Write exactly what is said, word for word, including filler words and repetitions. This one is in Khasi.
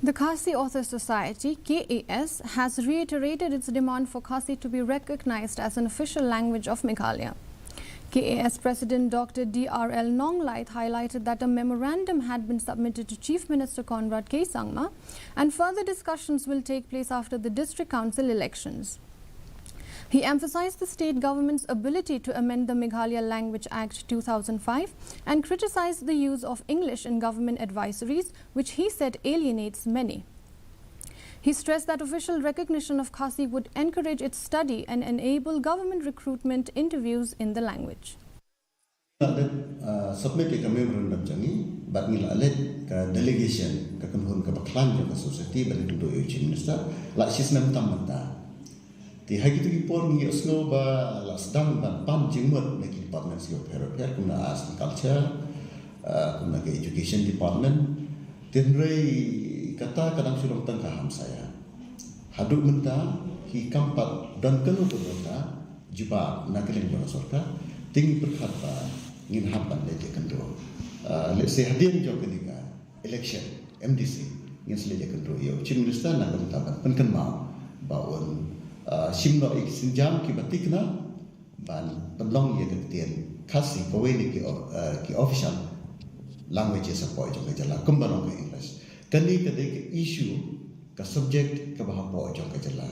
The Khasi Authors Society, K A S, has reiterated its demand for Khasi to be recognized as an official language of Meghalaya. K A S President Doctor D R L Nonglait highlighted that a memorandum had been submitted to Chief Minister Conrad K Sangma, and further discussions will take place after the District Council elections. He emphasized the state government's ability to amend the Meghalaya Language Act two thousand five and criticized the use of English in government advisories, which he said alienates many. He stressed that official recognition of Khasi would encourage its study and enable government recruitment interviews in the language. Nga leit submit ïa ka memorandum jong ngi bad ngi la leit ka delegation, ka kynhun kaba khlaiñ jong ka society ban ïakynduh ïa u Chief Minister la shisnem tam mynta. Te ha kito ki por ngi ïohsngew ba la sdang ban pan jingmut na ki departments kiba pher bapher, kum na Arts and Culture, kumna ka Education Department. Te hynrei kata ka dang shu long tang ka hamsaïa. Haduh mynta ki kam pat don kano kano ka jubab na ka liang jong ka sorkar. Te ngi pyrkhat ba ngin hap ban leit ïakynduh, lehse hadien jong kane ka election M D C, ngin sa leit ïakynduh ïa u Chief Minister na ka bynta ban pynkynmaw ba un shim noh ïa ki sienjam kiba thikna ban pynlong ïa ka ktien Khasi kawei na ki official languages hapoh jong ka jylla kumba long ka English. Kane ka dei ka issue, ka subject kaba hapoh jong ka jylla.